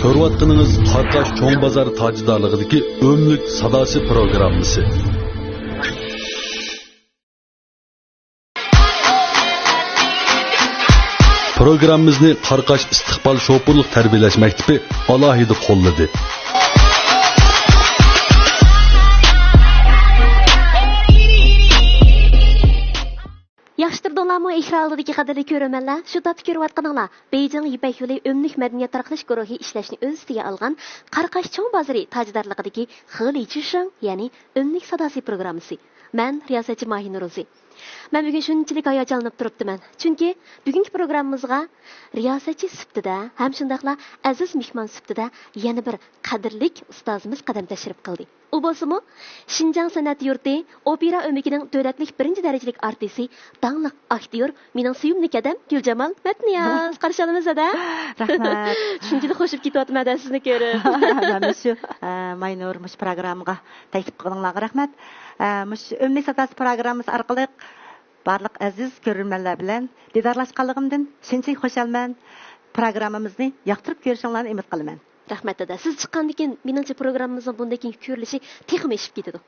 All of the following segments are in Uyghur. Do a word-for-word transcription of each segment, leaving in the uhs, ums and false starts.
كۆرۈۋاتقىنىڭىز قاراقاش چوڭ بازار تاجدارلىقىدىكى ئۆملۈك ساداسى پروگراممىسى. پروگراممىمىزنى قاراقاش ئىستىقبال شوپۇرلۇق تەربىيەلەش مەكتىپى ئالاھىدە قوللىدى. ياخشى تۇردۇڭلارمۇ، ئېكران ئالدىدىكى قەدىرلىك كۆرۈرمەنلەر؟ شۇ تاپتا كۆرۈۋاتقىنىڭلار بېيجىڭ يىپەك يولى ئۆملۈك مەدەنىيەت تارقىتىش گۇرۇھى ئىشلەشنى ئۆز ئۈستىگە ئالغان قاراقاش چوڭ بازىرى تاجدارلىقىدىكى خېلى چىشىڭ، يەنى ئۆملۈك ساداسى پروگراممىسى. مەن رىياسەتچى ماھىنۇرۇزى. مەن بۈگۈن شۇنچىلىك ھاياجانلىنىپ تۇرۇپتىمەن. چۈنكى بۈگۈنكى پروگراممىمىزغا رىياسەتچى سۈپىتىدە ھەم شۇنداقلا ئەزىز مېھمان سۈپىتىدە يەنە بىر قەدىرلىك ئۇستازىمىز قەدەم تەشرىپ قىلدى. ئۇ بولسىمۇ شىنجاڭ سەنئەت يۇرتى ئوپېرا ئۆمىكىنىڭ دۆلەتلىك بىرىنچى دەرىجىلىك ئارتىسى، داڭلىق ئاكتيور، مېنىڭ سۆيۈملۈك ھەدەم گۈلجامال مەتنىياز. قارشى ئالىمىز ھەدە. رەھمەت. شۇنچىلىك خوشۇپ كېتىۋاتىمەن ھەدە سىزنى كۆرۈپ. مەن مۇشۇ، ئە، ماينۇر مۇشۇ پروگراممىغا تەكلىپ قىلغىنىڭلارغا رەھمەت. ئە، مۇشۇ ئۆملۈك ساداسى پروگراممىسى ئارقىلىق بارلىق ئەزىز كۆرۈرمەنلەر بىلەن دىدارلاشقانلىقىمدىن شۇنچىلىك خۇشالمەن. پروگراممىمىزنى ياقتۇرۇپ كۆرۈشۈڭلارنى ئۈمىد قىلىمەن. رەھمەت، دادا. سىز چىققاندىن كېيىن، مېنىڭچە، پروگراممىمىزنىڭ بۇندىن كېيىنكى كۆرۈلۈشى تېخىمۇ ئېشىپ كېتىدۇ.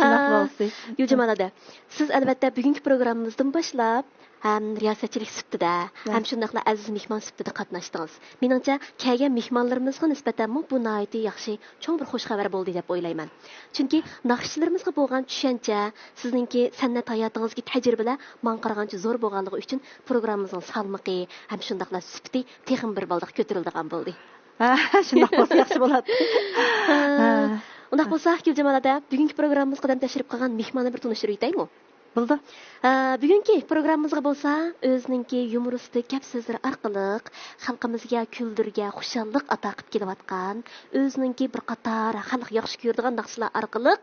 شۇنداق بولسۇن. گۈلجامال ھەدە، سىز، ئەلۋەتتە، بۈگۈنكى پروگراممىمىزدىن باشلاپ ھەم رىياسەتچىلىك سۈپىتىدە، ھەم شۇنداقلا ئەزىز مېھمان سۈپىتىدە قاتناشتىڭىز. مېنىڭچە، كەلگەن مېھمانلىرىمىزغا نىسبەتەنمۇ بۇ ناھايىتى ياخشى، چوڭ بىر خۇش خەۋەر بولدى دەپ ئويلايمەن. چۈنكى ناخشىچىلىرىمىزغا بولغان چۈشەنچە، سىزنىڭكى سەنئەت ھاياتىڭىزدىكى تەجرىبىلەر ماڭا قارىغانچە زور بولغانلىقى ئۈچۈن، پروگراممىمىزنىڭ سالمىقى ھەم شۇنداقلا سۈپىتى تېخىمۇ بىر بالداق كۆتۈرۈلىدىغان بولدى. ھە، شۇنداق بولسا ياخشى بولاتتى. ھە. ئۇنداق بولسا، گۈلجامال ھەدە، بۈگۈنكى پروگراممىمىزغا قەدەم تەشرىپ قىلغان مېھماننى بىر تونۇشتۇرۇۋېتەيمۇ؟ بولىدۇ. ھە، بۈگۈنكى پروگراممىمىزغا بولسا ئۆزىنىڭكى يۇمۇرىستىك گەپ سۆزلىرى ئارقىلىق خەلقىمىزگە كۈلدۈرگە، خۇشاللىق ئاتا قىلىپ كېلىۋاتقان، ئۆزىنىڭكى بىر قاتار خەلق ياخشى كۆرىدىغان ناخشىلار ئارقىلىق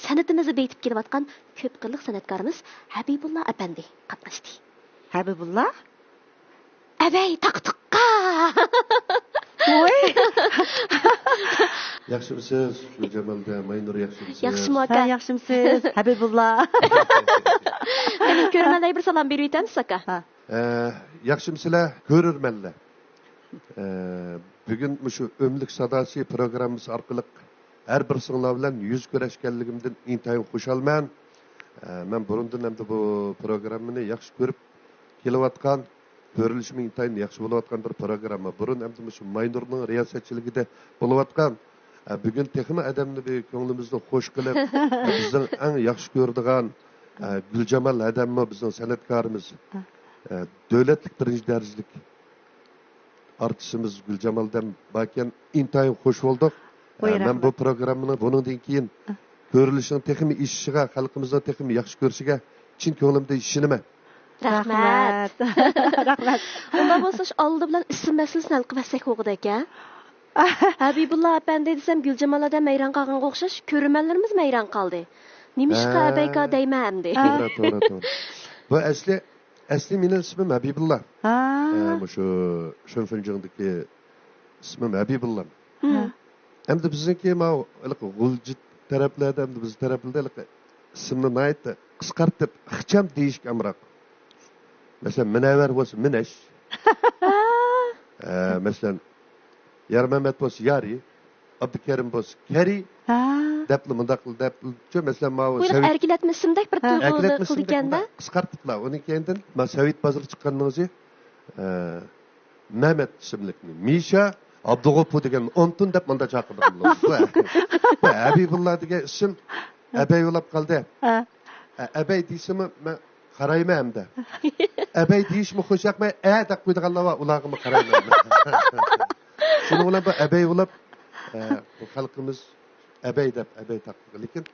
سەنئىتىمىزنى بېيىتىپ كېلىۋاتقان كۆپ قىرلىق سەنئەتكارىمىز ھەبىبۇللا ئەپەندى قاتناشتى. ھەبىبۇللا؟ ئەبەي تاقا تۇققا! ۋوي! ياخشىمسىز، گۈلجامال ھەدە، ماينۇر، ياخشىمسىز؟ ياخشىمۇ، ئاكا؟ ھە، ياخشىمسىز، ھەبىبۇللا؟ قېنى، كۆرۈرمەنلەرگە بىر سالام بېرىۋېتەمسىز، ئاكا؟ ھە. ئە، ياخشىمسىلەر، كۆرۈرمەنلەر؟ ئە، بۈگۈن مۇشۇ ئۆملۈك ساداسى پروگراممىسى ئارقىلىق ھەر بىرسىڭلار بىلەن يۈز كۆرۈشكەنلىكىمدىن ئىنتايىن خۇشالمەن. ئە، مەن بۇرۇندىن ئەمدى بۇ پروگراممىنى ياخشى كۆرۈپ كېلىۋاتقان، كۆرۈلۈشىمۇ ئىنتايىن ياخشى بولۇۋاتقان بىر پروگرامما. بۇرۇن ئەمدى مۇشۇ ماينۇرنىڭ رىياسەتچىلىكىدە بولۇۋاتقان، ئە، بۈگۈن تېخىمۇ ئادەمنى بىر كۆڭلىمىزنى خۇش قىلىپ، ئە، بىزنىڭ ئەڭ ياخشى كۆرىدىغان، ئە، گۈلجامال ھەدەممۇ بىزنىڭ سەنئەتكارىمىز، ئە، دۆلەتلىك بىرىنچى دەرىجىلىك ئارتىسىمىز گۈلجامال ھەدەم باركەن، ئىنتايىن خۇش بولدۇق. ۋاي، ئە، مەن بۇ رەھمەت. پروگراممىنىڭ بۇنىڭدىن كېيىن ئە. كۆرۈلۈشىنىڭ تېخىمۇ ئېشىشىغا، خەلقىمىزنىڭ تېخىمۇ ياخشى كۆرۈشىگە چىن كۆڭلۈمدىن ئىشىنىمەن. رەھمەت. رەھمەت. رەھمەت. ئۇنداق بولسا، شۇ ئالدى بىلەن ئىسىم مەسىلىسىنى ھەل قىلىۋەتسەك بولغۇدەك، ھە؟ ھەبىبۇللا ئەپەندى دېسەم، گۈلجامال ھەدەم ھەيران قالغانغا ئوخشاش، كۆرۈرمەنلىرىمىزمۇ ھەيران قالدى. نېمىشقا ھە. ئەبەيكا دەيمەن ئەمدى. توغرا، توغرا، توغرا. بۇ ئەسلى ئەسلى مېنىڭ ئىسمىم ھەبىبۇللا. ھا. ئە، مۇشۇ شېنفېنجېڭدىكى ئىسمىم ھەبىبۇللا. ھا. ئەمدى بىزنىڭكى ماۋۇ ھېلىقى غۇلجا تەرەپلەردە، ئەمدى بىز تەرەپلەردە ھېلىقى ئىسىمنى ناھايىتى قىسقارتىپ، ئىخچام دېيىشكە ئامراق. مەسىلەن، مۇنەۋۋەر بولسا مىنەش. ئە، مەسىلەن، يارمەمەت بولسا يارى. ئابدۇكېرىم بولسا كېرى ھا. دەپلا مۇنداق دەپچۇ، مەسىلەن، ماۋۇ بۇ سەۋىت ئەركىلەتمە ئىسىمدەك بىر ھا. تۇيغۇ ئەركىلەتمە ئىسىمدەك قىلىدىكەن-دە. مۇنداق قىسقارتىپلا. ئۇنىڭ كەينىدىن ما سەۋىت بازىرىغا چىققاندىن ئۆزى، ئە، مەمەت ئىسىملىكنى مىشا، ئابدۇغوپۇر دېگەن ئونتۇن دەپ مۇنداق چاقىرىدىغان بولدى. بۇ، بۇ ھەبىبۇللا دېگەن ئىسىم ئەبەي بولاپ قالدى. ھا. ئە، ئەبەي دېسىمۇ مەن قارايمەن ئەمدى. ئەبەي دېيىشمۇ خۇش ياقماي، ئە دەپ قويىدىغانلار بار، ئۇلارغىمۇ قارايمەن. شۇنىڭ بىلەن بۇ ئەبەي بولۇپ، ئە، بۇ خەلقىمىز ئەبەي دەپ ئەبەي تاقىدىغان. لېكىن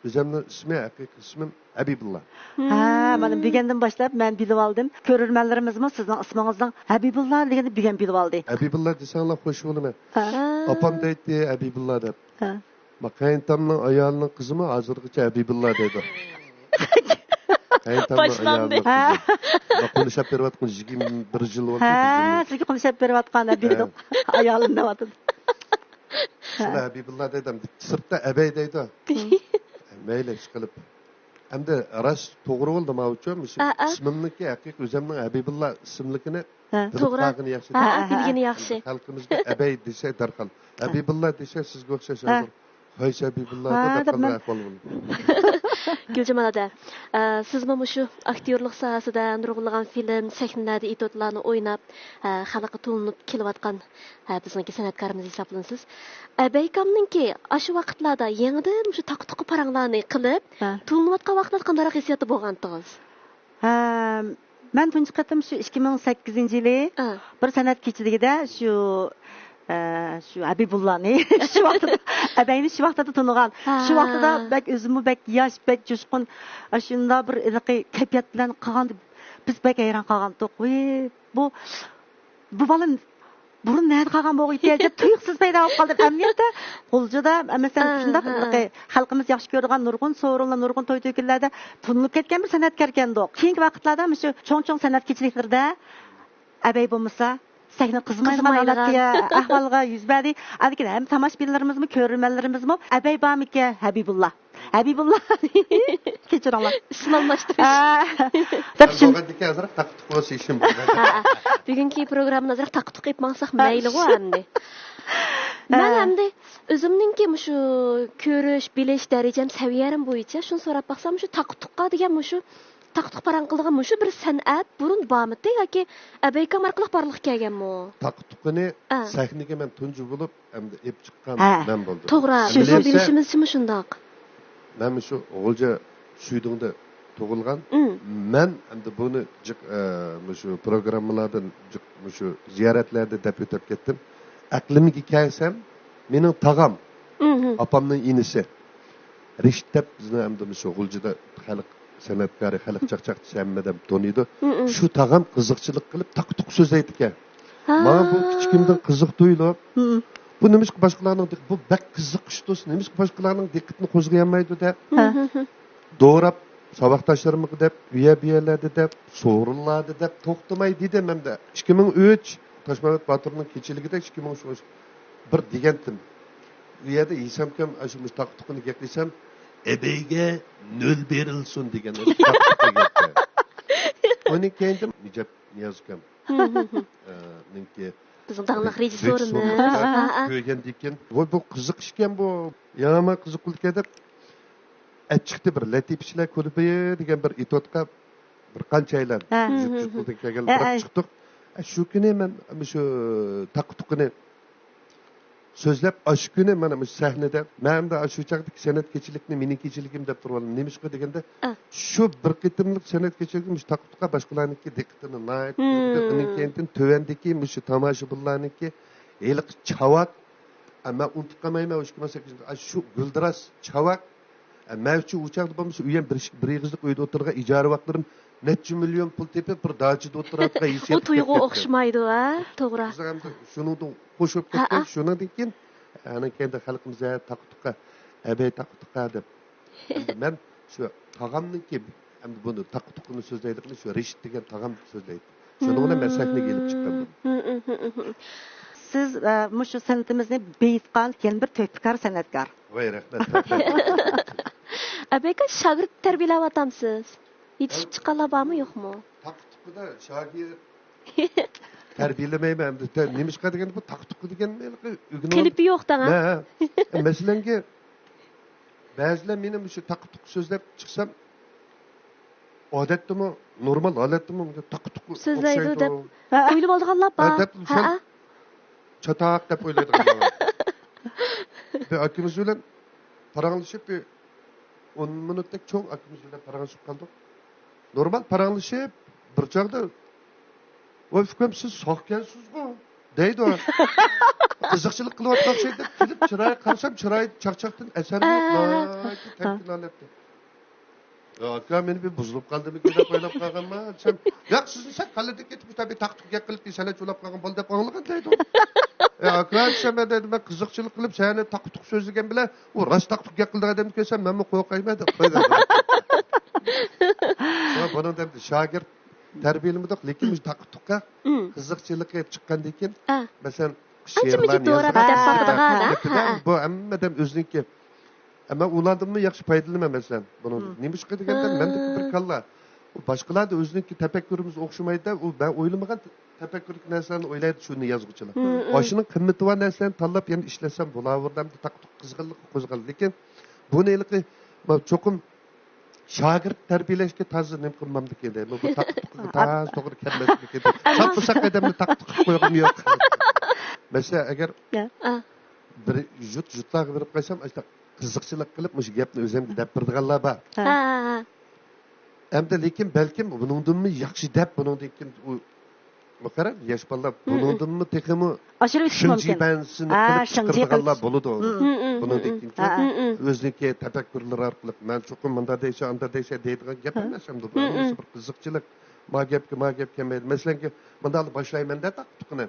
ئۆزۈمنىڭ ئىسمى، ھەقىقىي ئىسمىم ھەبىبۇللا. ھە، مانا بۈگۈندىن باشلاپ مەن بىلىۋالدىم. كۆرۈرمەنلىرىمىزمۇ سىزنىڭ ئىسمىڭىزنىڭ ھەبىبۇللا دېگەننى بۈگۈن بىلىۋالدى. ھەبىبۇللا دېسەڭلار خۇش بولىمەن. ھە. ئاپام دەيتتى ھەبىبۇللا دەپ. ھە. ما قېيىنتامنىڭ ئايالىنىڭ قىزىمۇ ھازىرغىچە ھەبىبۇللا دەيدۇ. قېيىنتامنىڭ باشلاندى. ئايالىنىڭ قىزى. ما قومشاپ بېرىۋاتقان يىگىرمە بىر يىل بولدى. ھە، بىزنىڭ سىزگە قومشاپ بېرىۋاتقان ھەبىبۇللا. ھە. ئايالىم دەۋاتىدۇ. شۇنى ھەبىبۇللا دەيدۇ، سىرتتا ئەبەي دەيدۇ. مەيلى، ئىشقىلىپ. ئەمدى راست توغرا بولدى ماۋۇچۇ. مۇشۇ ئا، ئا. ئىسمىمنىڭكى ھەقىقىي ئۆزۈمنىڭ ھەبىبۇللا ئىسىملىكىنى ھە. بىلىپ توغرا. قالغىنى ياخشى. ھە، ھە، ھە، بىلگىنى ياخشى. خەلقىمىزگە ئەبەي دېسە دەرھال. ھەبىبۇللا دېسە سىزگە ئوخشاش ھە. ھازىر قايسى ھەبىبۇللا ھە، دەپ دەپ قالغان مەن ئەھۋال بولدى. گۈلجامال ئادە، ئە، سىزمۇ مۇشۇ ئاكتيورلۇق ساھەسىدە نۇرغۇنلىغان فىلىم، سەھنىلەردە ئېتيۇدلارنى ئويناپ، ئە، خەلققە تونۇلۇپ كېلىۋاتقان، ئە، بىزنىڭكى سەنئەتكارىمىز ھېسابلىنىسىز. ئەبەيكامنىڭكى ئاشۇ ۋاقىتلاردا يېڭىدىن مۇشۇ تاقا-تۇقا پاراڭلارنى قىلىپ، ھە. تونۇلۇۋاتقان ۋاقىتلاردا قانداقراق ھېسسىياتتا بولغانتىڭىز؟ ھە، مەن تۇنجى قېتىم شۇ ئىككى مىڭ سەككىزىنچى يىلى ئا. بىر سەنئەت كېچىلىكىدە شۇ، ئە، شۇ ھەبىبۇللانى شۇ ۋاقتىدا، ئەبەينى شۇ ۋاقتىدا تونۇغان. ھا. شۇ ۋاقتىدا بەك ئۆزىمۇ بەك ياش، بەك جۇشقۇن، ئاشۇنداق بىر ھېلىقى كەيپىيات بىلەن قالغاندا بىز بەك ھەيران قالغانتۇق. ۋىي، بۇ، بۇ بالا بۇرۇن نەدە قالغان بولغىيتى دەپ تۇيۇقسىز پەيدا بولۇپ قالدىم. ئەمەلىيەتتە غۇلجىدا، مەسىلەن، ھە، شۇنداق ھە. خەلقىمىز ياخشى كۆرىدىغان نۇرغۇن سورۇنلار، نۇرغۇن توي-تۆكۈنلەردە تونۇلۇپ كەتكەن بىر سەنئەتكاركەندۇق. كېيىنكى ۋاقىتلاردا مۇشۇ چوڭ-چوڭ سەنئەت كېچىلىكلىرىدە ئەبەي بولمىسا سەھنە قىزمايدىغان قىزمايدىغان. ھالەتكە، ئەھۋالغا يۈز بەردى. لېكىن ھەم تاماشىبىنلىرىمىزمۇ، كۆرۈرمەنلىرىمىزمۇ ئەبەي بارمىكەن، ھەبىبۇللا. ھەبىبۇللا. كېچىرىڭلار. ئىسمالماشتۇرۇش. ئا، دەپ شۇن- بولغاندىكىن ئازراق تاقا-تۇقا بولسا ئىشىم بولغان. ھە، ھە. بۈگۈنكى پروگراممىنى ئازراق تاقا-تۇقا ئېلىپ ماڭساق ھە. مەيلىغۇ ئەمدى. مەن ھە. ئەمدى ئۆزۈمنىڭكى مۇشۇ كۆرۈش، بىلىش دەرىجەم، سەۋىيەم بويىچە شۇنى سوراپ باقسام، مۇشۇ تاقا-تۇقا دېگەن مۇشۇ تاقا-تۇقا پاراڭ قىلىدىغان مۇشۇ بىر سەنئەت بۇرۇن بارمىدى ياكى ئەبەيكام ئارقىلىق بارلىققا كەلگەنمۇ؟ تاقا-تۇقىنى ئا. سەھنىگە مەن تۇنجى بولۇپ ئەمدى ئېلىپ چىققان ھە. مەن بولدۇم. توغرا، ئەمەلىيەتتە بىزنىڭ بىلىشىمىزچىمۇ شۇنداق. مەن مۇشۇ غۇلجا شۈيدۇڭدا تۇغۇلغان. ئۇم. مەن ئەمدى بۇنى جىق، ئە، مۇشۇ پروگراممىلاردىن جىق مۇشۇ زىيارەتلەردە دەپ ئۆتۈپ كەتتىم. ئەقلىمگە كەلسەم، مېنىڭ تاغام، ئۇم. ئاپامنىڭ ئىنىسى رىشىت دەپ بىزنىڭ ئەمدى مۇشۇ غۇلجىدا خەلق سەنئەتكارى، خەلق چاقچاقچىسى ھەممە ئادەم تونۇيدۇ. ئۇم، ئۇم. شۇ تاغام قىزىقچىلىق قىلىپ تاقا-تۇقا سۆزلەيدىكەن. ھا. ماڭا بۇ كىچىكىمدىن قىزىق تۇيۇلۇپ، ھىم. بۇ نېمىشقا باشقىلارنىڭ دىق-، بۇ بەك قىزىق ئىش دوست، نېمىشقا باشقىلارنىڭ دىققىتىنى قوزغىيالمايدۇ دەپ، ھىم، ھىم، ھىم. دوراپ، ساۋاقداشلىرىمغا دەپ، ئۇ يەر بۇ يەرلەردە دەپ، سورۇنلاردا دەپ توختىماي دېدىم ھەمدە. ئىككى مىڭ ئۈچ، تاشمەمەت باتۇرنىڭ كېچىلىكىدە ئىككى مىڭ ئۈچ بىر دېگەنتىم. ئۇ يەردە ھېسامكام ئاشۇ مۇشۇ تاقا-تۇقىنى گەپلىسەم، ئەبەيگە نۆل بېرىلسۇن دېگەن ئاشۇ تاقا-تۇقا گەپكە. ئۇنىڭ كەينىدىن مىجەپ نىياز ئۇكام. ھىم، ھىم، ھىم. ئە، نىڭكى بىزنىڭ داڭلىق رېژىسسورىمىز. ھە، ھە. كۆرگەندىن كېيىن، ۋوي، بۇ قىزىق ئىشكەن بۇ. يامان قىزىق بولىدىكەن دەپ، ئەچىقتى بىر لەتىپىچىلەر كۇلۇبى دېگەن بىر ئېتوتقا بىر قانچە ئايلار ھە. يۇرت يۇرتىدىن كەلگەن ھە، بىراق ھە. چىقتۇق. ئە، شۇ كۈنى مەن مۇشۇ تاقا-تۇقىنى سۆزلەپ، ئاشۇ كۈنى مانا مۇشۇ سەھنىدە، مەن ئەمدى ئاشۇ چاغدىكى سەنئەت كېچىلىكنى مېنىڭ كېچىلىكىم دەپ تۇرۇۋالدىم. نېمىشقا دېگەندە، ئا. شۇ بىر قېتىملىق سەنئەت كېچىلىكى مۇشۇ تاقا-تۇقا باشقىلارنىڭكى دىققىتىنى ناھايىتى مم. ئۇنىڭ كەينىدىن تۆۋەندىكى مۇشۇ تاماشىبىنلارنىڭكى ھېلىقى چاۋاك، ئە، مەن ئۇنتۇپ قالمايمەن، ئىككى مىڭ سەككىزىنچى، ئە، شۇ گۈلدۈراس چاۋاك، ئە، مەن ئۈچۈن ئۇ چاغدا بولمىسا، ئۇ يەنە بىر، بىر ئېغىزلىق ئۆيدە ئولتۇرغان، ئىجارە ۋاقىتلىرىم نەچچە مىليون پۇل تېپىپ، بىر داچىدا ئولتۇراتقان ھېسسىياتقا ئۇ تۇيغۇ كەپتىكەن. ئوخشىمايدۇ، ھە، توغرا. بىز ئەمدى شۇنىڭدىن خوش بولۇپ ھە، كەتكەن. ھە. شۇنىڭدىن كېيىن، ئاندىن كېيىن تاقا-تۇقا، ئەبەي تاقا-تۇقا دەپ. ئەمدى مەن شۇ تاغامنىڭكى، ئەمدى بۇنى تاقا-تۇقىنى سۆزلەيدىغىنى شۇ رىشىت دېگەن تاغام سۆزلەيدۇ. شۇنىڭ بىلەن مەن سەھنىگە ئېلىپ چىققان بۇنى. سىز، ئە، مۇشۇ سەنئىتىمىزنى بېيىتقان يەنە بىر تۆھپىكار سەنئەتكار. ۋاي، رەھمەت. ئەبەيكا، شاگىرت تەربىيەلەۋاتامسىز؟ يېتىشىپ چىققانلار بارمۇ، يوقمۇ؟ تاقا-تۇقىدا شاگىرت تەربىيەلىمەيمەن ئەمدى. تە-، نېمىشقا دېگەندە، بۇ تاقا-تۇقا دېگەن ھېلىقى ئۆگىنىۋال-، قېلىپى يوق دەڭ، ھە؟ ھە، ھە. مەسىلەنگە، بەزىلەر مېنى مۇشۇ تاقا-تۇقا سۆزلەپ چىقسام، ئادەتتىمۇ، نورمال ھالەتتىمۇ تاقا-تۇقا سۆزلەيدۇ ئوخشايدۇ دەپ ھە. ئويلىۋالىدىغانلار ھە، بار. دەپ، ھە، سەل ھە. چاتاق دەپ ئويلايدىغان بار. بىر ئاكىمىز بىلەن پاراڭلىشىپ، بىر ئون مىنۇتتەك چوڭ ئاكىمىز بىلەن پاراڭلىشىپ قالدۇق. نورمال پاراڭلىشىپ، بىر چاغدا، «ۋاي ئۇكام، سىز ساقكەنسىزغۇ؟» دەيدۇ. قىزىقچىلىق قىلىۋاتقان ئوخشايدۇ دەپ كېلىپ، چىرايىغا قارىسام، چىرايى چاقچاقتىن ئەسەر يوق، ئە. ناھايىتى تەمكىن ھالەتتە. «يا ئاكا، مېنى بىر بۇزۇلۇپ قالدىمىكىن دەپ ئويلاپ قالغانما؟» دېسەم، «ياق، سىزنى سەل كاللىدىن كېتىپ، بىر تاپى تاقا-تۇقا گەپ قىلىپ، سەل چۇلاپ قالغان بولدى دەپ ئاڭلىغان» دەيدۇ. «يا ئاكا» دېسەم، «مەن» دەيدۇ، «مەن قىزىقچىلىق قىلىپ سەھنىدە تاقا-تۇقا سۆزلىگەن بىلەن، ئۇ راست تاقا-تۇقا گەپ قىلىدىغان ئادەمنى كۆرسەم، مەنمۇ قورقايمەن» دەپ قويدى. شۇڭا بۇنىڭ دەمدى شاگىرت تەربىيەلىمىدۇق، لېكىن مۇشۇ تاقا-تۇقا مم. قىزىقچىلىقى چىققاندىن كېيىن، ئا. مەسىلەن، ئانچە-مۇنچە شېئىرلارنى دوراپ يازغان دەپ باقىدىغان، ھە، ھە، ھە. بۇ ھەممە ئادەم ئۆزىنىڭكى ئەمما ئۇلاردىنمۇ ياخشى پايدىلىنىمەن، مەسىلەن، بۇنىڭدىن. نېمىشقا دېگەندە، مەندىكى بىر كاللا. ئۇ باشقىلاردا ئۆزىنىڭكى تەپەككۇرىمىز ئوخشىمايدۇ، ئۇ مەن ئويلىمىغان تەپەككۇردىكى نەرسىلەرنى ئويلايدۇ، شۇنى يازغۇچىلار. ئاشۇنىڭ قىممىتى بار نەرسىلەرنى تاللاپ يەنە ئىشلەتسەم بولىۋېرىدۇ، ئەمدى تاقا-تۇقا قىزغىنلىققا قوزغالدى. لېكىن بۇنى ھېلىقى، ما، چوقۇم شاگىرت تەربىيەلەشكە تازا نېمە قىلمامدىكىن دەيمەن، بۇ تاقا-تۇقىغا تازا توغرا كەلمەسمىكىن دەپ. ساپمۇ ساق ئادەمنى تاقا-تۇقا قويغۇم يوق. مەسىلەن، ئەگەر بىر يۇرت، يۇرتلارغا بېرىپ قالسام، ئاشۇنداق قىزىقچىلىق قىلىپ، مۇشۇ گەپنى ئۆزۈمگە دەپ بېرىدىغانلار بار. ھە، ھە، ھە. ئەمدى لېكىن بەلكىم بۇنىڭدىنمۇ ياخشى دەپ، بۇنىڭدىن كېيىن ئۇ، بۇ قارا، ياش بالىلار بۇنىڭدىنمۇ تېخىمۇ ئاشۇرۇپ ئۆتۈش مۇمكىن. شىنجىبەنسىنى ھە، قىلىپ شىنجى چىقىرىدىغانلار قىلىپ. بولىدۇ. بۇنىڭدىن كېيىن ئۆزىنىڭكى تەپەككۇرلىرى ئارقىلىق، مەن چوقۇم مۇنداق دەيسە، ئانداق دەيسە دەيدىغان گەپ ئەمەس ئەمدى بۇ. ھەممىسى بىر قىزىقچىلىق. ما گەپكە، ما گەپ كەلمەيدۇ. مەسىلەن، مۇنداقلا باشلايمەن-دە، تاقا-تۇقىنى.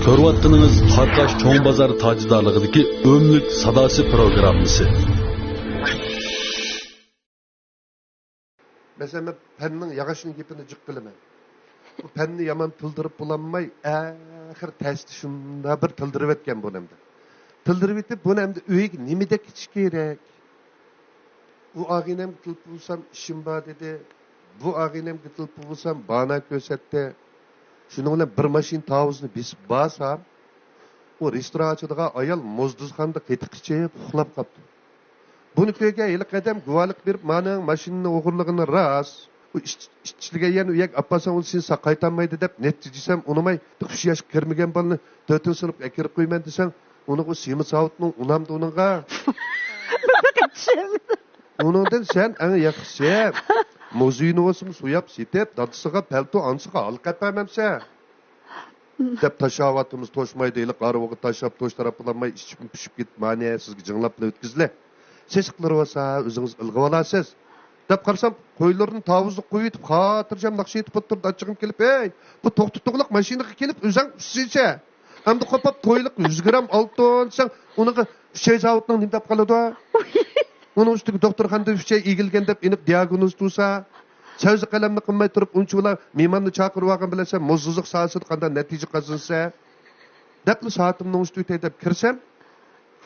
كۆرۈۋاتقىنىڭىز قاراقاش چوڭ بازار تاجدارلىقىدىكى ئۆملۈك ساداسى پروگراممىسى. مەسىلەن، مەن پەننىڭ ياغاچنىڭ گېپىنى جىق قىلىمەن. بۇ پەننى يامان تىلدىرىپ بولالماي، ئاخىر تەستە شۇنداق بىر تىلدىرىۋەتكەن بۇنى ئەمدى. تىلدىرىۋېتىپ، بۇنى ئەمدى ئۆيگە نېمە دەپ كېتىش كېرەك؟ ئۇ ئاغىنەمگە تېلېفون قىلسام، ئىشىم بار دېدى. بۇ ئاغىنەمگە تېلېفون قىلسام، بانا كۆرسەتتى. شۇنىڭ بىلەن بىر ماشىنا تاۋۇزنى بېسىپ بارسام، ئۇ رېستوران ئاچىدىغان ئايال موزدۇزخانىدا قېتىق ئىچىپ ئۇخلاپ قاپتۇ. بۇنى كۆرگەن ھېلىقى ئادەم گۇۋاھلىق بېرىپ، مانىڭ ماشىنىنى ئوغرىلىغىنى راست. ئۇ ئىچ-، ئىچ-، ئىچىلگەن يەرنى ئۇ يەرگە ئاپارساڭ، ئۇنى سېنى ساق قايتارمايدۇ دەپ نەتىجە دېسەم، ئۇنىماي، تېخى ئۈچ ياشقا كىرمىگەن بالىنى تۆتىنچى سىنىپقا ئەكىرىپ قويىمەن دېسەڭ، ئۇنىڭغۇ سېمىز ساۋۇتنىڭ ئۇنامدۇ ئۇنىڭغا. ئۇنىڭدىن سەن ئەڭ ياخشىسى مۇزېينى بولسىمۇ سوياپ سېتىپ، دادىسىغا پەلتو، ئانىسىغا ھالقا ئەپەرمەمسەن؟ دەپ تاشلاۋاتىمىز، توشمايدۇ. ھېلىقى ئارىۋىغا تاشلاپ، توشتۇراپ بولالماي، ئىچىم پىشىپ كېتىپ، مانى سىزگە جىڭلاپلا ئۆتكۈزىلى. سېسىقلىرى بولسا ئۆزىڭىز ئىلغىۋالارسىز. دەپ قارىسام، قويلىرىنى تاۋۇزلۇق قويۇۋېتىپ، خاتىرجەم ناخشا ئېيتىپ ئولتۇرىدۇ. ئاچچىقىم كېلىپ، ھەي، بۇ توختىتىغلىق ماشىنىغا كېلىپ ئۆزەڭ ئۈسسىچە. ئەمدى قوپاپ تويلۇق يۈز گرام ئالتۇن دېسەڭ، ئۇنىڭغا ئۈچەي زاۋۇتنىڭ نېمە دەپ قالىدۇ؟ ئۇنىڭ ئۈستىگە دوختۇرخانىدا ئۈچەي ئېگىلگەن دەپ ئېنىق دىئاگنوز تۇرسا، سەۋزە قەلەمنى قىلماي تۇرۇپ، ئۇنچىۋالا مېھماننى چاقىرىۋالغان بىلەن سەن موزدۇزلۇق ساھەسىدە قانداق نەتىجە قازىنىسەن؟ دەپلا سائىتىمنىڭ ئۈستىگە ئۆتەي دەپ كىرسەم،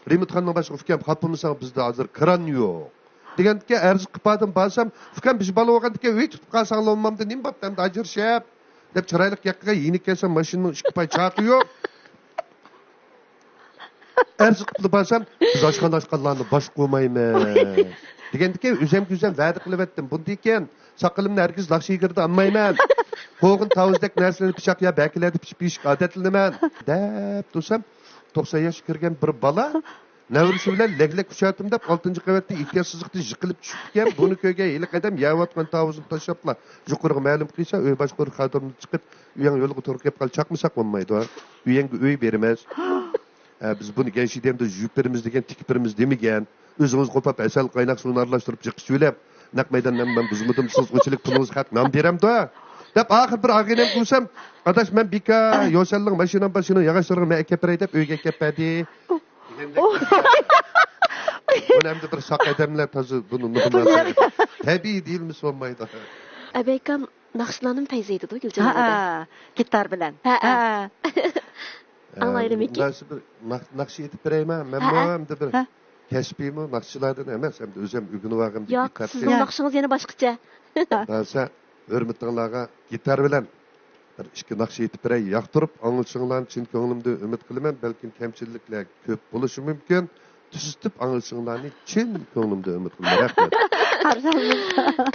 رېمونتخانىنىڭ باشلىقى، ئۇكام، خاپىمىساڭ، بىزدە ھازىر كىران يوق، دېگەندىكىن، ئەرز قىلىپ باردىم. بارسام، ئۇكام، بىز بالا بولغاندىكىن ئۆي تۇتۇپ قالساڭلا بولمامدۇ، نېمە بوپتۇ ئەمدى ئاجرىشىپ؟ دەپ چىرايلىق گەپ قىلغان، يېنىپ كەلسەم، ماشىنىنىڭ ئىككى پاي چاقى يوق. ئەرز قىلىپلا بارسام، بىز ئاشخانا ئاچقانلارنى باش قويمايمىز، دېگەندىكىن، ئۆزەمگە ئۆزەم ۋەدە قىلىۋەتتىم. بۇندىن كېيىن ساقىلىمنى ھەرگىز ناخشا يېگىرىدە ئالمايمەن. قوغۇن، تاۋۇزدەك نەرسىلەرنى پىچاق يا بەكىلەردە پىچىپ يېيىشكە ئادەتلىنىمەن، دەپ تۇرسام، توقسان ياشقا كىرگەن بىر بالا نەۋرىسى بىلەن لەگلەك ئۇچاتتىم دەپ، ئالتىنچى قەۋەتتىن ئېھتىياتسىزلىقتىن يىقىلىپ چۈشۈپتىكەن. بۇنى كۆرگەن ھېلىقى ئادەم يەۋاتقان تاۋۇزنى تاشلاپلا يۇقىرىغا مەلۇم قىلسا، ئۆي باشقۇرۇش خادىمى چىقىپ، ئۆيۈڭ يولغا توغرا كېلىپ قالدى، چاقمىساق بولمايدۇ. ئۆيۈڭگە ئۆي بېرىمىز. ھە، بىز بۇنى گەنشىدەمدە يۇيۇپ بېرىمىز دېگەن، تىكىپ بېرىمىز دېمىگەن. ئۆزىڭىز قوپاپ، ھەسەل قايناق سۇنى ئارىلاشتۇرۇپ، جىق ئىچىۋېلىپ، نەق مەيداننى مەن بۇزمىدىم، سىز ئۇچىلىك پۇلىڭىز خەق نان بېرەمدۇ؟ دەپ، ئاخىر بىر ئاغىنەمگە ئۇرسام، ئاداش، مەن بىكار، يوسەنلىڭ ماشىنام بار، شۇنىڭ ياغاچلىرىغا مەن ئەكەپ بېرەي دەپ، ئۆيگە ئەكەپ بەردى. بۇنى ئەمدى بىر ساق ئادەملەر تازا بۇنى نۇقۇم تەبىئىي دېيىلمىسە بولمايدۇ. ئەبەيكام ناخشىلارنىمۇ پەيزى ئېيتىدۇ، گۈلجان ئەمدى. ھە، گىتار بىلەن. ھە، ھە. ئاڭلايلىمىكىن؟ مۇنداق بىر ناخ-، ناخشا ئېيتىپ بېرەيمەن. مەنمۇ ھە، ھە. ئەمدى بىر ھە. كەسپىيمۇ ناخشىچىلاردىن ئەمەس، ئەمدى ئۆزۈم ئۆگىنىۋالغان بىر ياق، گىتار. سىزنىڭ ناخشىڭىز يەنە باشقىچە. بارسا، ھۆرمىتىڭلارغا گىتار بىلەن بىر ئىككى ناخشا ئېيتىپ بېرەي. ياقتۇرۇپ ئاڭلىشىڭلارنى چىن كۆڭلۈمدىن ئۈمىد قىلىمەن. بەلكىم كەمچىلىكلەر كۆپ بولۇشى مۇمكىن. تۈزىتىپ ئاڭلىشىڭلارنى چىن كۆڭلۈمدىن ئۈمىد قىلىمەن. رەھمەت.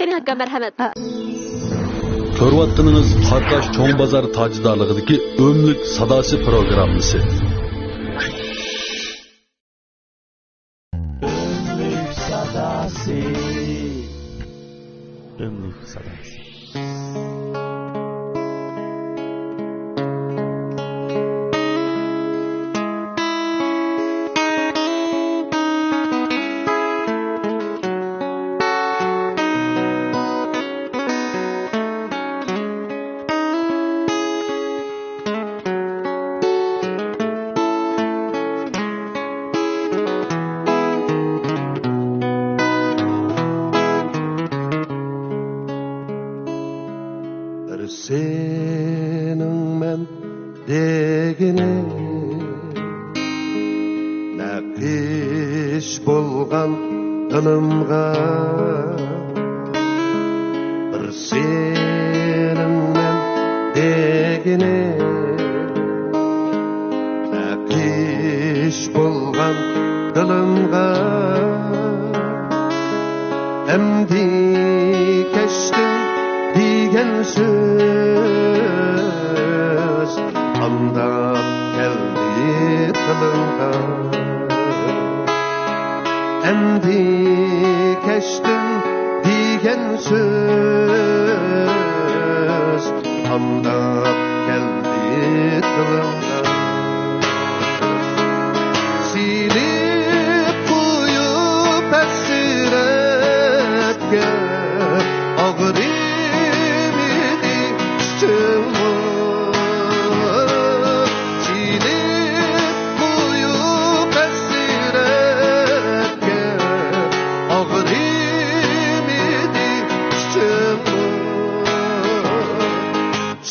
قېنى ئاكا، مەرھەمەت. كۆرۈۋاتقىنىڭىز قاراقاش چوڭ بازار تاجدارلىقىدىكى ئۆملۈك ساداسى پروگراممىسى. ئۆملۈك ساداسى. ئۆملۈك ساداسى. بىر سېنىڭ مەن دېگىنىم، نەقىش بولغان دىلىمغا، بىر سېنىڭ مەن دېگىنى، بەكىش بولغان دىلىمغا. ئەمدى كەچتىم دېگەن سۆز قانداق كەلدى تىلىڭغا؟ ئەمدى كەچتىم دېگەن سۆز قانداق كەلدى تىلىڭغا؟ سېلىپ قويۇپ ھەسرەتكە ئاغرىمىدى ئىچىڭمۇ؟ سېلىپ قويۇپ ھەسرەتكە ئاغرىمىدى ئىچىڭمۇ؟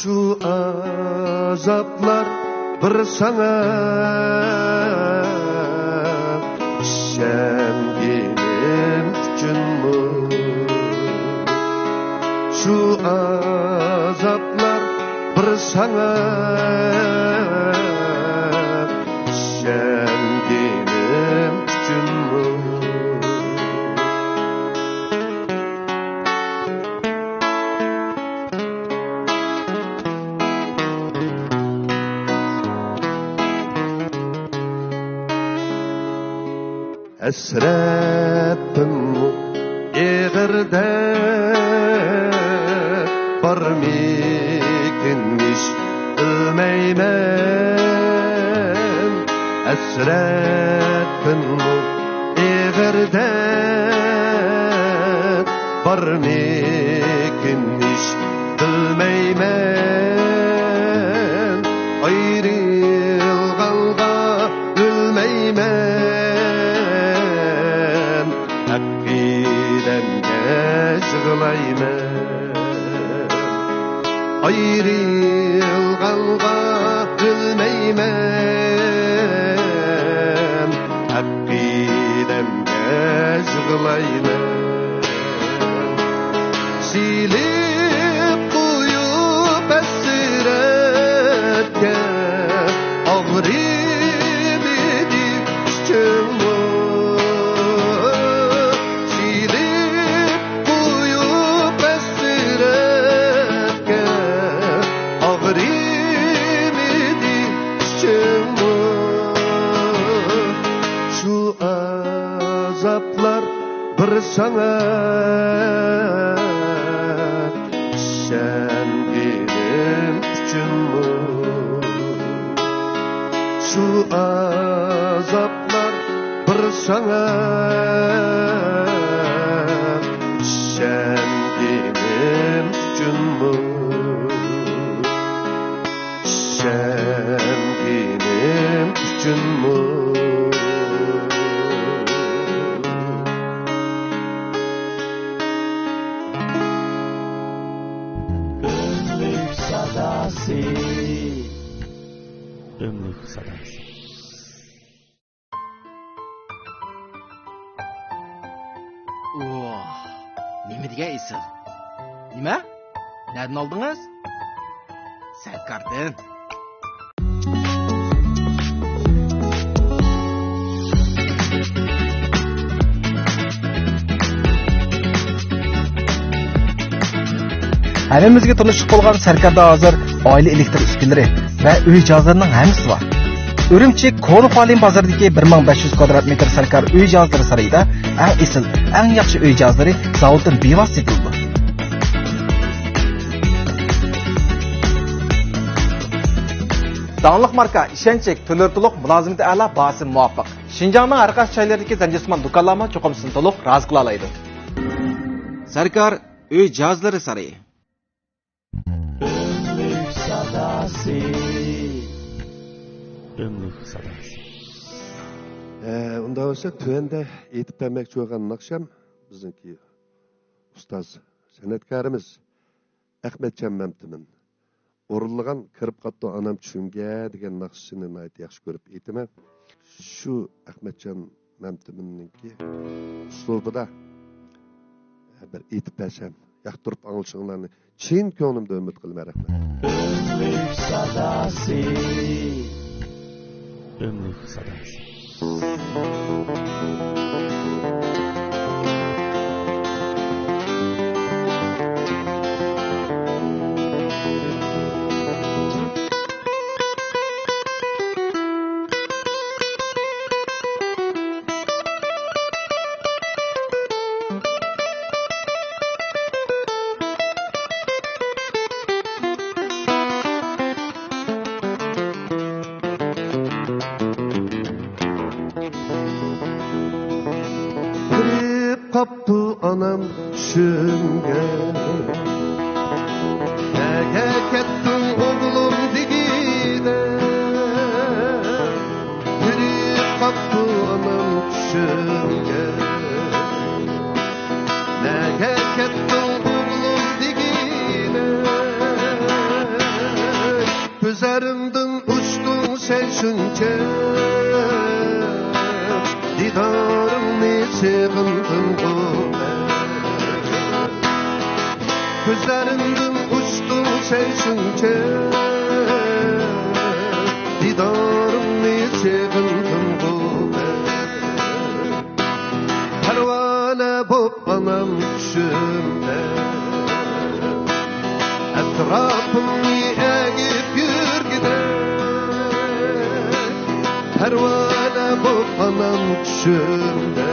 شۇ ئازابلار بىر ساڭا ئىشەنگىنىم ئۈچۈنمۇ؟ شۇ ئازابلار بىر ساڭا ئىشەنگىنىم ئۈچۈنمۇ؟ ھەسرەتتىنمۇ ئېغىر دەرد بارمىكىن ھېچ بىلمەيمەن. ھەسرەتتىنمۇ ئېغىر دەرد بارمىكىن ھېچ بىلمەيمەن. ئايرىلغانغا ئۆلمەيمەن، ئەقىدەمگە يىغلايمەن. ئايرىلغانغا ئۆلمەيمەن، ئەقىدەمگە يىغلايمەن. سېلىپ قويۇپ ھەسرەتكە ئاغرىمىدى ئىچىڭمۇ؟ سېلىپ قويۇپ ھەسرەتكە ئاغرىمىدى ئىچىڭمۇ؟ شۇ ئازابلار بىر ساڭا ئىشەنگىنىم ئۈچۈنمۇ؟ شۇ ئازابلار بىر ساڭا ئىشەنگىنىم ئۈچۈنمۇ؟ ئىشەنگىنىم ئۈچۈنمۇ؟ ئۆملۈك ساداسى. ئۆملۈك ساداسى. ئۇھ، نېمە دېگەن ئېسىل. نېمە؟ نەدىن ئالدىڭىز؟ سەركاردىن. ھەممىمىزگە تونۇشلۇق بولغان سەركاردا ھازىر ئائىلە ئېلېكتر ئۈسكۈنىلىرى ۋە ئۆي جاھازلىرىنىڭ ھەممىسى بار. ئۈرۈمچى كونا خۇالىن بازىرىدىكى بىر مىڭ بەش يۈز كۋادرات مېتىر سەركار ئۆي جاھازلىرى سارىيىدا ئەڭ ئېسىل، ئەڭ ياخشى ئۆي جاھازلىرى زاۋۇتتىن بىۋاسىتە سېتىلىدۇ. داڭلىق ماركا، ئىشەنچلىك، تۈرلىرى تولۇق، مۇلازىمىتى ئەلا، باھاسى مۇۋاپىق. شىنجاڭنىڭ ھەر قايسى جايلىرىدىكى زەنجىرسىمان دۇكانلارمۇ چوقۇم سىزنى تولۇق رازى قىلالايدۇ. سەركار ئۆي جاھازلىرى سارىيى. ئۆملۈك ساداسى. ئۆملۈك ساداسى. ئە، ئۇنداق بولسا، تۆۋەندە ئېيتىپ بەرمەكچى بولغان ناخشام بىزنىڭكى ئۇستاز سەنئەتكارىمىز ئەخمەتجان مەمتىمىن ئورۇنلىغان «كىرىپ قاپتۇ ئانام چۈشۈمگە» دېگەن ناخشىسىنى ناھايىتى ياخشى كۆرۈپ ئېيتىمەن. شۇ ئەخمەتجان مەمتىمىننىڭكى ئۇسلۇبىدا بىر ئېيتىپ بەرسەم، ياقتۇرۇپ ئاڭلىشىڭلارنى چىن كۆڭلۈمدىن ئۈمىد قىلىمەن. رەھمەت. ئۆملۈك ساداسى. ئۆملۈك ساداسى. كىرىپ قاپتۇ ئانام چۈشۈمگە. نەگە كەتتىڭ ئوغلۇم دېگىنە، كىرىپ قاپتۇ ئانام چۈشۈمگە. نەگە كەتتىڭ ئوغلۇم دېگىنە، كۆزلىرىمدىن ئۇچتۇڭ سەن شۇنچە، دىدارىڭنى سېغىندىمغۇ مەن. كۆزلىرىمدىن ئۇچتۇڭ سەن شۇنچە، دىدارىڭنى سېغىندىمغۇ مەن. پەرۋانە بوپ ئانام چۈشۈمدە، ئەتراپىمنى ئەگىپ يۈرگىدە. پەرۋانە بوپ ئانام چۈشۈمدە،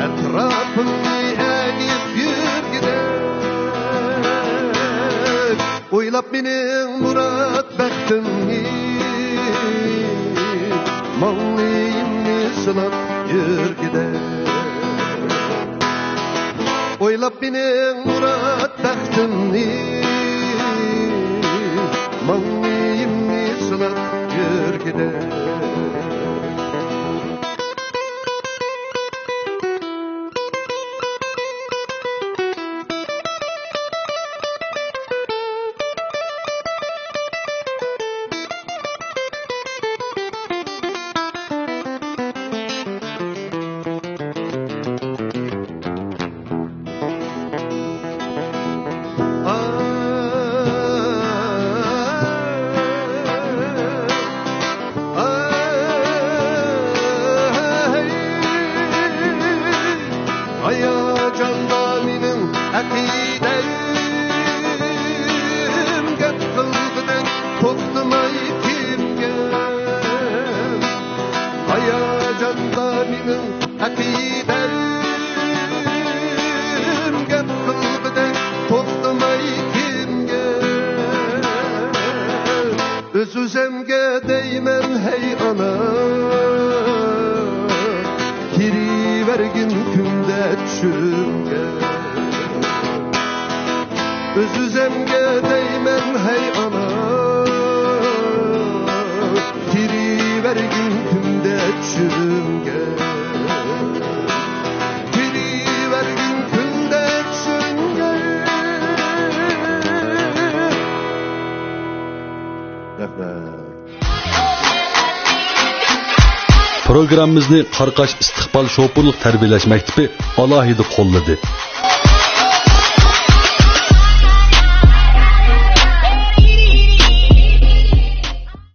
ئەتراپىمنى ئەگىپ يۈرگىدە. ئويلاپ مېنىڭ مۇراد بەختىمنى، ماڭلىيىمنى سىلاپ يۈرگىدە. ئويلاپ مېنىڭ مۇراد بەختىمنى، ماڭلىيىمنى سىلاپ يۈرگىدە. ھاياجاندا مېنىڭ ئەقىدەم، گەپ قىلغۇدەك توختىماي كىمگە. ھاياجاندا مېنىڭ ئەقىدەم، گەپ قىلغۇدەك توختىماي كىمگە. ئۆز-ئۆزۈمگە دەيمەن، ھەي ئانا، كىرىۋەرگىن كۈندە چۈشۈمگە. ئۆز-ئۆزۈمگە دەيمەن، ھەي ئانا، كىرىۋەرگىن كۈندە چۈشۈمگە. كىرىۋەرگىن كۈندە چۈشۈمگە. رەھمەت. پروگراممىمىزنى قاراقاش ئىستىقبال شوپۇرلۇق تەربىيەلەش مەكتىپى ئالاھىدە قوللىدى.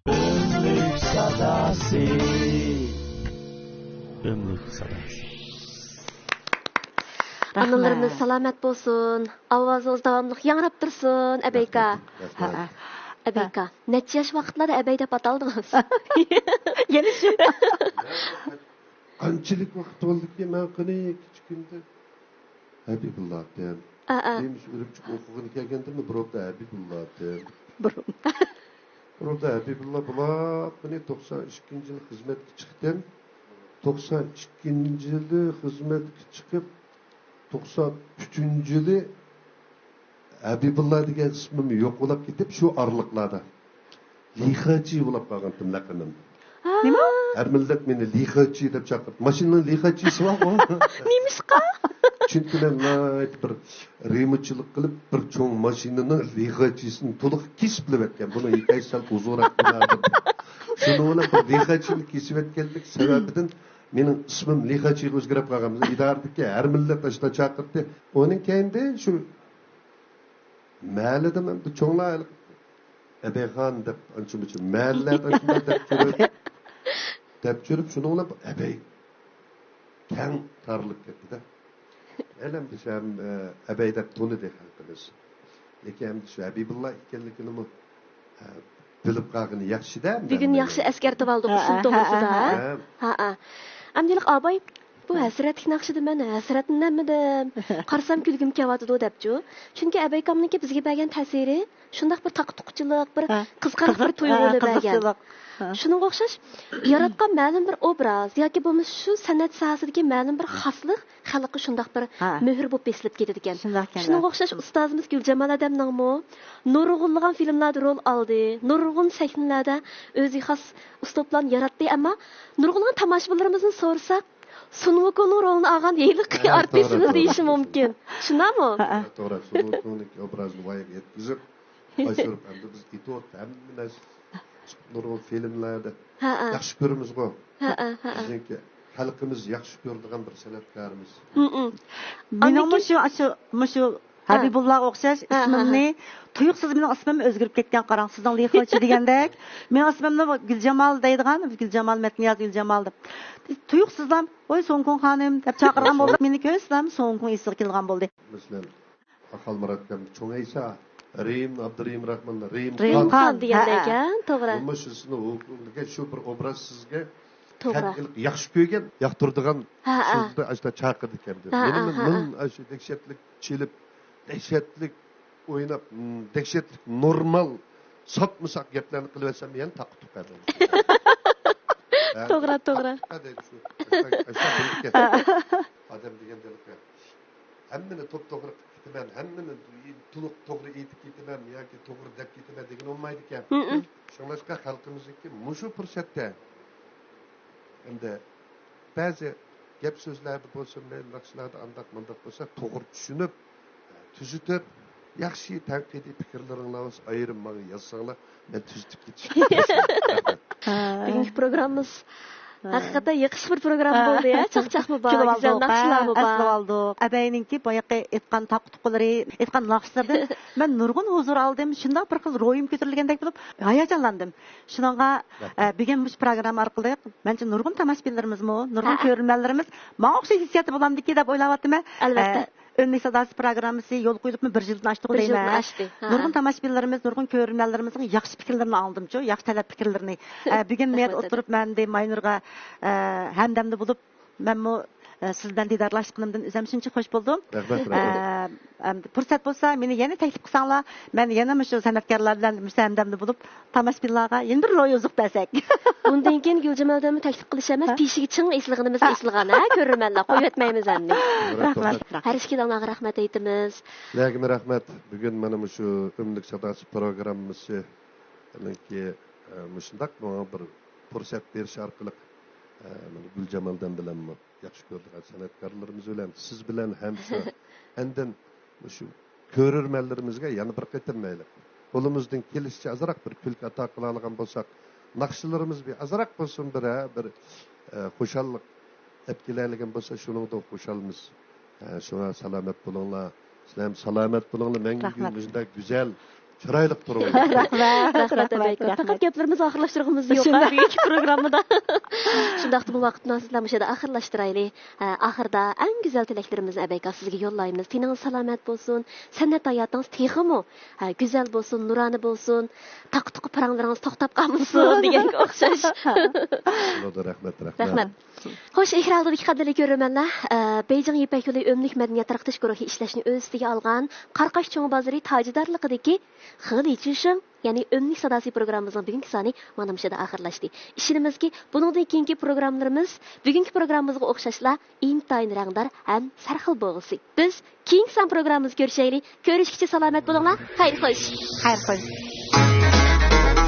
ئۆملۈك ساداسى. ئۆملۈك ساداسى. ئانىلىرىمىز سالامەت بولسۇن. ئاۋازىڭىز داۋاملىق ياڭراپ تۇرسۇن، ئەبەيكا. رەھمەت، رەھمەت. ھەئە. ئەبەيكا. نەچچە ياش ۋاقىتلاردا ئەبەي دەپ ئاتالدىڭىز؟ يەنە شۇ. قانچىلىك ۋاقىت بولدىكى، مەن قېنى كىچىكىمدە ھەبىبۇللا ئاتىم. ئا، ئا. نېمىش ئۈرۈمچىگە ئوقۇغىلى كەلگەندىمۇ بۇرۇندا ھەبىبۇللا ئاتىم. بۇرۇن. بۇرۇندا ھەبىبۇللا بولاپ، مېنى توقسان ئىككىنچى يىلى خىزمەتكە چىقتىم. توقسان ئىككىنچى يىلى خىزمەتكە چىقىپ، توقسان ئۈچىنچى يىلى ھەبىبۇللا دېگەن ئىسمىم يوق بولاپ كېتىپ، شۇ ئارىلىقلاردا لىخېچى بولاپ قالغانتىم لەقىمىم. نېمە؟ ھەر مىللەت مېنى لىخېچى دەپ چاقىرىدۇ. ماشىنىنىڭ لىخېچىسى بارغۇ. نېمىشقا؟ چۈنكى مەن ناھايىتى بىر رېمونتچىلىق قىلىپ، بىر چوڭ ماشىنىنىڭ لىخاچىسىنى تولۇق كېسىپ بىلىۋەتكەن. بۇنىڭ ھېكايىسى سەل ئۇزۇنراق بولار دەپ. شۇنىڭ بىلەن بىر لىخاچىنى كېسىۋەتكەنلىك سەۋەبىدىن مېنىڭ ئىسمىم لىخاچىغا ئۆزگىرىپ قالغان. بىزنىڭ ئىدارىدىكى ھەر مىللەت ئاشۇنداق چاقىرتتى. ئۇنىڭ كەينىدە شۇ مەھەللىدىن ئەمدى چوڭلار ھېلىقى ئەبەيخان دەپ ئانچە-مۇنچە مەھەللىلەردە شۇنداق دەپ جۈرۈپ، دەپ جۈرۈپ، شۇنىڭ بىلەن بۇ ئەبەي كەڭ تارىلىپ كەتتى-دە. ھېلى ئەمدى شۇ ھەم، ئە، ئەبەي دەپ تونۇدى خەلقىمىز. لېكىن ئەمدى شۇ ھەبىبۇللا ئىكەنلىكىنىمۇ، ئە، بىلىپ قالغىنى ياخشى-دە ئەمدى. بۈگۈن ياخشى ئەسكەرتىۋالدۇق ئىسىم توغرىسىدا. ھە، ھە. ھە، ھە. ئەمدى ھېلىقى ئاباي، بۇ ھەسرەتلىك ناخشىدا مەن ھەسرەتلىنەمدىم، قارىسام كۈلگۈم كېلىۋاتىدۇ دەپچۇ. چۈنكى ئەبەيكامنىڭكى بىزگە بەرگەن تەسىرى شۇنداق بىر تاقا-تۇقىچىلىق، بىر ھە. قىزىقارلىق بىر قىزىق، تۇيغۇنى ھە، بەرگەن. قىزىقچىلىق. ھە. شۇنىڭغا ئوخشاش ياراتقان مەلۇم بىر ئوبراز ياكى بولمىسا شۇ سەنئەت ساھەسىدىكى مەلۇم بىر خاسلىق خەلققە شۇنداق بىر ھە. مۆھۈر بولۇپ بېسىلىپ كېتىدىكەن. شۇنداق ئىكەن. شۇنىڭغا ئوخشاش ئۇستازىمىز گۈلجامال ئادەمنىڭمۇ نۇرغۇنلىغان فىلىملاردا رول ئالدى، نۇرغۇن سەھنىلەردە ئۆزىگە خاس ئۇسلۇبلارنى ياراتتى، ئەمما نۇرغۇنلىغان تاماشىبىنلىرىمىزدىن سورىساق، سۇن ۋۇكۇڭنىڭ رولىنى ئالغان ھېلىقى ھە، ئارتىسىمىز توغرا، دېيىشى توغرا. مۇمكىن. شۇنداقمۇ؟ ھە، ھە. توغرا، سۇن ۋۇكۇڭنىڭ ئوبرازىنى ۋايىغا يەتكۈزۈپ، ئاشۇرۇپ، ئەمدى بىز ئېتىۋاتىپ ھەممە نەرسە نۇرغۇن فىلىملەردە ھە، ھە. ياخشى كۆرىمىزغۇ. ھە، ھە، ھە، ھە. بىزنىڭكى خەلقىمىز ياخشى كۆرىدىغان بىر سەنئەتكارىمىز. ھم، ھم. مېنىڭمۇ ئاندىن كېيىن شۇ، شۇ، مۇشۇ ھە. ھەبىبۇللاغا ئوخشاش ھە، ھە، ئىسمىمنى ھە. تۇيۇقسىز مېنىڭ ئىسمىم ئۆزگىرىپ كەتكەن، قاراڭ، سىزنىڭ لىخىچى دېگەندەك. مېنىڭ ئىسمىمنى گۈلجامال دەيدىغان، گۈلجامال مەتنىياز، گۈلجامال دەپ. تۇيۇقسىزلا، ۋوي، سۇنكۇڭ خانىم دەپ چاقىرغان بولدى. مېنى كۆرسىلا سۇنكۇڭ ئېسىگە كېلىدىغان بولدى. مەسىلەن، خالمۇرات ئاكام، چوڭ ئەيسا، رېھىم، ئابدۇرېھىم راخمان، رېھىم رېھىم خان. خان دېگەندەك، ھە، ھە. توغرا. بۇمۇ شۇسىنى ھوقۇقلۇقى شۇ بىر ئوبراز سىزگە توغرا. خەلق ياخشى كۆرگەن، ياقتۇرىدىغان ھە، ھە. سۆزنى ئاشۇنداق چاقىرىدىكەن. ھە، مېنىمۇ ھە، ھە. مىڭ ئاشۇ دەھشەتلىك چېلىپ، دەھشەتلىك ئويناپ، م، دەھشەتلىك نورمال، ساپمۇ ساق گەپلەرنى قىلىۋەتسەم يەنە تاقا-تۇقا. ھە، توغرا، توغرا. تاقا-تۇقا دەيدۇ شۇ. ئاشۇنداق، ئاشۇنداق بولىدىكەن. ئادەم دېگەن ھېلىقى. ھەممىنى توپتوغرا قىلىپ كېتىمەن، ھەممىنى تولۇق توغرا ئېيتىپ كېتىمەن ياكى توغرا دەپ كېتىمەن دېگىنى بولمايدىكەن. مم. شۇڭلاشقا خەلقىمىزنىڭكى مۇشۇ پۇرسەتتە ئەمدى بەزى گەپ سۆزلەردە بولسۇن، مەيلى ناخشىلاردا ئانداق مۇنداق بولسا توغرا چۈشىنىپ، تۈزىتىپ، ياخشى تەنقىدىي پىكىرلىرىڭلار بولسا ئايرىم ماڭا يازساڭلار، مەن تۈزىتىپ كېتىشكە تىرىشىمەن. ھە. بۈگۈنكى پروگراممىمىز ھە. ھەقىقەتەن يېقىشلىق بىر پروگرامما ھە. بولدى، ھە؟ چاقچاقمۇ بار، كۈلۈپ گۈزەل ئالدۇق، ناخشىلارمۇ ھە، بار. ئەسلىۋالدۇق. ئەبەينىڭكى بايىقى ئېيتقان تاقا-تۇقىلىرى، ئېيتقان ناخشىلىرىدىن مەن نۇرغۇن ھۇزۇر ئالدىم. شۇنداق بىر خىل روھىم كۆتۈرۈلگەندەك بولۇپ، ھاياجانلاندىم. شۇنىڭغا، رەھمەت. ئە، بۈگۈن مۇشۇ پروگرامما ئارقىلىق، مەنچە نۇرغۇن تاماشىبىنلىرىمىزمۇ، نۇرغۇن ھە. كۆرۈرمەنلىرىمىز ماڭا ئوخشاش ھېسسىياتتا بولامدىكى دەپ ئويلاۋاتىمەن. ئەلۋەتتە. ئە، ئۈملۈك ساداسى پروگراممىسى يولغا قويۇلۇپمۇ بىر يىلدىن ئاشتىغۇ بىر يىلدىن دەيمەن. ئاشتى. ھە. نۇرغۇن تاماشىبىنلىرىمىز، نۇرغۇن كۆرۈرمەنلىرىمىزنىڭ ياخشى پىكىرلىرىنى ئاڭلىدىمچۇ، ياخشى تەلەپ پىكىرلىرىنى. ئە، بۈگۈن مەيەردە رەھمەت، ئولتۇرۇپ مەن دە ماينۇرغا، ئە، ھەمدەمدە بولۇپ، مەنمۇ، ئە، سىز بىلەن دىدارلاشقىنىمدىن ئۆزۈم شۇنچە خوش بولدۇم. رەھمەت، ئە، رەھمەت. ئەمدى پۇرسەت بولسا، مېنى يەنە تەكلىپ قىلساڭلار، مەن يەنە مۇشۇ سەنئەتكارلار بىلەن مۇشۇ ھەمدەمدە بولۇپ، تاماشىبىنلارغا يەنە بىر روھى ئوزۇق بەرسەك. بۇندىن كېيىن گۈلجامالدىن تەكلىپ قىلىش ئەمەس، ھە؟ تېشىگە چىڭ ئېسىلغىنىمىز ھە. ئېسىلغان، ھە؟ كۆرۈرمەنلەر، قويۇۋەتمەيمىز ئەمدى. رەھمەت. رەھمەت. ھەر ئىككىلەڭلارغا رەھمەت ئېيتىمىز. سىلەرگىمۇ رەھمەت. بۈگۈن مانا مۇشۇ ئۈملۈك ساداسى پروگراممىسىنىڭكى، ئە، مۇشۇنداق ماڭا بىر پۇرسەت بېرىش ئارقىلىق، ئە، مانا گۈلجامالدىن بىلەنمۇ ياخشى كۆرىدىغان سەنئەتكارلىرىمىز بىلەن، سىز بىلەن ھەم شۇ ئاندىن مۇشۇ كۆرۈرمەنلىرىمىزگە يەنە بىر قېتىم مەيلى قولىمىزدىن كېلىشىچە ئازراق بىر كۈلكە ئاتا قىلالىغان بولساق، ناخشىلىرىمىز بىر ئازراق بولسۇن بىر، ھە، بىر، ئە، خۇشاللىق ئەپ كېلەلىگەن بولسا، شۇنىڭدىن خۇشالمىز. ھە، شۇڭا سالامەت بولۇڭلار. سىلەر ھەم سالامەت بولۇڭلار. مەڭگۈ رەھمەت. مۇشۇنداق گۈزەل، چىرايلىق تۇرۇڭلار. رەھمەت، رەھمەت، رەھمەت. پەقەت گەپلىرىمىزنى ئاخىرلاشتۇرغۇمىز يوق، شۇنداق. بۈگۈنكى پروگراممىدا. شۇنداقتا بۇ ۋاقىتنى سىزلەر مۇشۇ يەردە ئاخىرلاشتۇرايلى. ھە، ئاخىردا ئەڭ گۈزەل تىلەكلىرىمىزنى ئەبەيكا سىزگە يوللايمىز. تېنىڭىز سالامەت بولسۇن، سەنئەت ھاياتىڭىز تېخىمۇ، ھە، گۈزەل بولسۇن، نۇرانە بولسۇن، تاقا-تۇقا پاراڭلىرىڭىز توختاپ قالمىسۇن دېگەنگە ئوخشاش. بولىدۇ، رەھمەت، رەھمەت. رەھمەت. خوش، ئېكران ئالدىدىكى قەدىرلىك كۆرۈرمەنلەر، ئە، بېيجىڭ يىپەك يولى ئۆملۈك مەدەنىيەت تارقىتىش گۇرۇھى ئىشلەشنى ئۆز ئۈستىگە ئالغان قاراقاش چوڭ بازىرى تاجىدارلىقىدىكى خېلى چۈشۈڭ، يەنى ئۆملۈك ساداسى پروگراممىمىزنىڭ بۈگۈنكى سانى مانا مۇشۇ يەردە ئاخىرلاشتى. ئىشىنىمىزكى، بۇنىڭدىن كېيىنكى پروگراممىلىرىمىز بۈگۈنكى پروگراممىمىزغا ئوخشاشلا ئىنتايىن رەڭدار ھەم سەرخىل بولغۇسى. بىز كېيىنكى سان پروگراممىمىزدا كۆرۈشەيلى. كۆرۈشكىچە سالامەت بولۇڭلار. خەير خوش. خەير خوش.